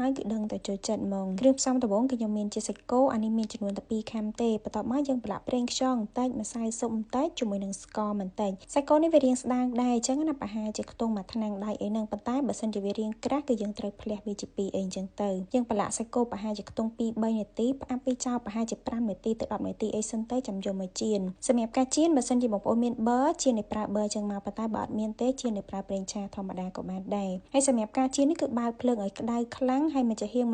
ហើយគឺដឹងតែចូលចិត្តហ្មងគ្រឿងផ្សំដំបូងគឺខ្ញុំមានជាសាច់គោអានេះមានចំនួនតែ2ខាំទេបន្ទាប់មកយើងប្រឡាក់ប្រេងខ្យងបន្តិចម្សៅស៊ុបបន្តិចជាមួយនឹងស្ករបន្តិចសាច់គោនេះវារាងស្ដើងដែរអញ្ចឹងណាប្រហែលជាខ្ទង់មួយថ្នាំងដៃអីហ្នឹងប៉ុន្តែបើសិនជាវារាងក្រាស់គឺយើងត្រូវភ្លះវាជា2អីអញ្ចឹងទៅយើងប្រឡាក់សាច់គោប្រហែលជាខ្ទង់2-3នាទីផ្អាប់វាចោលប្រហែលជា5នាទីទៅ10នាទីអីសិនទៅចាំយកមកចៀនសម្រាប់ការចៀនបើសិនជាបងប្អូនមានប័រចៀនឲ្យប្រើប័រចឹងមកប៉ុន្តែបើអត់មានទេចៀនឲ្យប្រើប្រេងឆាធម្មតាក៏បានដែរហើយសម្រាប់ការចៀននេះគឺបើកភ្លើងឲ្យក្តៅខ្លាំងហើយមួយចំហៀង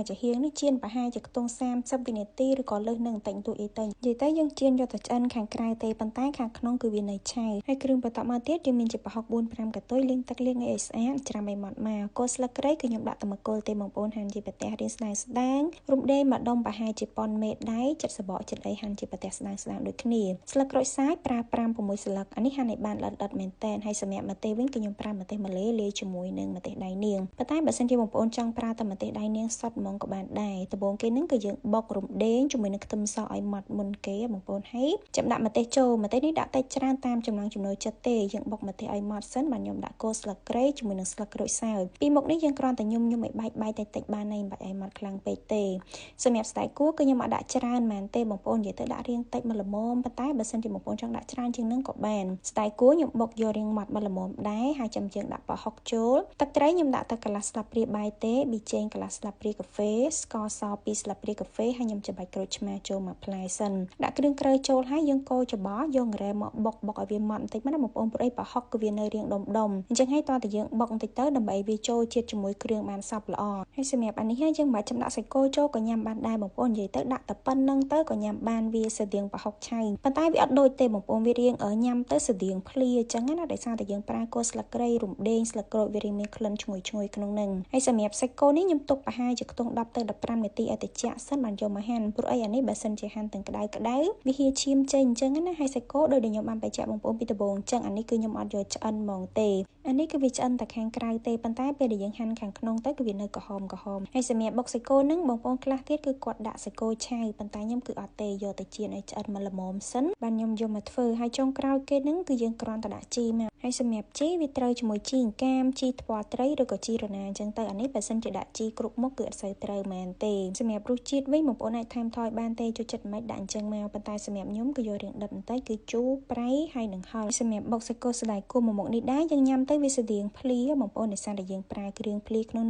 នេះចៀនប្រហែលជាខ្ទង់30វិនាទីឬក៏លើសនឹងបន្តិចបន្តួចអីទៅនិយាយទៅយើងចៀនយកតែឆ្អិនខាងក្រៅទេប៉ុន្តែខាងក្នុងគឺវានៅឆៅហើយគ្រឿងបន្តមកទៀតយើងមានជាប្រហុក4-5កន្ទុយលាងទឹកលាងអីឲ្យស្អាតច្រាំឲ្យម៉ត់មកគល់ស្លឹកគ្រៃគឺខ្ញុំដាក់តែមួយគល់ទេបងប្អូនហាន់ជាប្រទេសរៀងស្ដើងៗរំដេងមួយដុំប្រហែលជាប៉ុនមេដៃចិត្តសបកចិត្តអីហាន់ជាប្រទេសស្ដើងៗដូចគ្នាស្លឹកក្រូចសើចប្រើ5-6ស្លឹកអានេះហាន់ឲ្យបានល្អិតៗមែនតើហើយសម្រាប់ម្ទេសវិញគឺខ្ញុំប្រើម្ទេសម្លេលាយជាមួយនឹងម្ទេសដៃនាងប៉ុន្តែបើសិនជាបងប្អូនចង់ប្រើតែម្ទេសដៃនាងសុទ្ធហ្មងក៏បានដែរដំបូងគេនឹងគឺយើងបុករំដេងជាមួយនឹងខ្ទឹមសឲ្យម៉ត់មុនគេបងប្អូនហើយចាំដាក់ម្ទេសចូលម្ទេសនេះដាក់តែច្រើនតាមចំណង់ចំណូលចិត្តទេយើងបុកម្ទេសឲ្យម៉ត់សិនបាទខ្ញុំដាក់គល់ស្លឹកគ្រៃជាមួយនឹងស្លឹកក្រូចសើចពីមុខនេះយើងគ្រាន់តែញុំឲ្យបែកតិចៗបានហើយមិនបាច់ឲ្យម៉ត់ខ្លាំងពេកទេសម្រាប់ស្តែគួរគឺខ្ញុំអត់ដាក់ច្រើនមែនទេបងប្អូននិយាយទៅដាក់រាងតិចមកល្មមប៉ុន្តែបើសិនជាបងប្អូនចង់ដាក់ច្រើនជាងនឹងក៏បានស្តែគួរខ្ញុំបុកយករាងម៉ត់មកល្មមដែរហើយចាំយើងដាក់ប្រហុកចូលទឹកត្រីខ្ញុំដាក់តែកន្លះស្លាបព្រាបាយទេប៊ីចេងកន្លះស្លាបព្រាកាហ្វេស្ករស2ស្លាបព្រាកាហ្វេហើយខ្ញុំច្របាច់ក្រូចឆ្មាចូលមួយផ្លែសិនដាក់គ្រឿងក្រៅចូលហើយយើងកូរច្បល់យករ៉េមកបុកឲ្យវាម៉ត់បន្តិចមកណាបងប្អូនព្រោះអីប្រហុកគឺវានៅរាងដុំអញ្ចឹងហើយតើតែយើងបុកបន្តិចទៅដើម្បីវាចូលជាតិជាមួយគ្រឿងបានសព្វល្អហើយសម្រាប់អានេះហើយយើងមិនបាច់ចាំដាក់សាច់គោចូលក៏ញ៉ាំបានដែរបងប្អូននិយាយទៅដាក់តែប៉ុណ្្នឹងទៅក៏ញ៉ាំបានវាស្តៀងប្រហុកឆៅប៉ុន្តែវាអត់ដូចទេបងប្អូនវារាងញ៉ាំទៅស្តៀងភ្លាអញ្ចឹងណាដោយសារតែយើងប្រើគល់ស្លឹកគ្រៃរំដេងស្លឹកក្រូចវារាងមានក្លិនឈ្ងុយក្នុងនឹងហើយសម្រាប់សាច់គោនេះខ្ញុំទុកប្រហែលជាខ្ទង់10ទៅ15នាទីឲ្យត្រជាក់សិនបានយកមកហាន់ព្រោះអីអានេះបើសិនជាហាន់ទាំងក្តៅវាហៀឈាមចេញអញ្ចឹងណាហើយសាច់គោដោយដែលខ្ញុំបានបញ្ជាក់បងប្អូនពីដំបូងអញ្ចឹងអានេះគឺខ្ញុំអត់យកឆ្អិនហ្មងទេអានេះគឺវាឆ្អិនតែខាងក្រៅទេប៉ុន្តែពេលដែលយើងហាន់ខាងក្នុងទៅគឺវានៅក្រហមហើយសម្រាប់បុកសាច់គោហ្នឹងបងប្អូនខ្លះទៀតគឺគាត់ដាក់សាច់គោឆៅប៉ុន្តែខ្ញុំគឺអត់ទេយកទៅចៀនឲ្យឆ្អិនមកល្មមសិនបានខ្ញុំយកមកធ្វើហើយចុងក្រោយគេហ្នឹងគឺយើងគ្រាន់តែដាក់ជីមកហើយសម្រាប់ជីវាត្រូវជាមួយជីអង្កាមជីថ្ពាល់ត្រីឬក៏ជីរណាអញ្ចឹងទៅអានេះបើសិនជាដាក់ជីគ្រប់មុខគឺអត់សូវត្រូវមែនទេសម្រាប់រសជាតិវិញបងប្អូនអាចថែមថយបានទេចូលចិត្តមិនដាក់អញ្ចឹងមកប៉ុន្តែសម្រាប់ខ្ញុំគឺយករាងដិតបន្តិចគឺជូរប្រៃហើយនឹងហឹរសម្រាប់បុកសាច់គោស្ដាយគោមួយមុខនេះដែរយើងញ៉ាំទៅវាស្តៀងភ្លាបងប្អូនដោយសារតែយើងប្រើគ្រឿងភ្លាក្នុងនឹង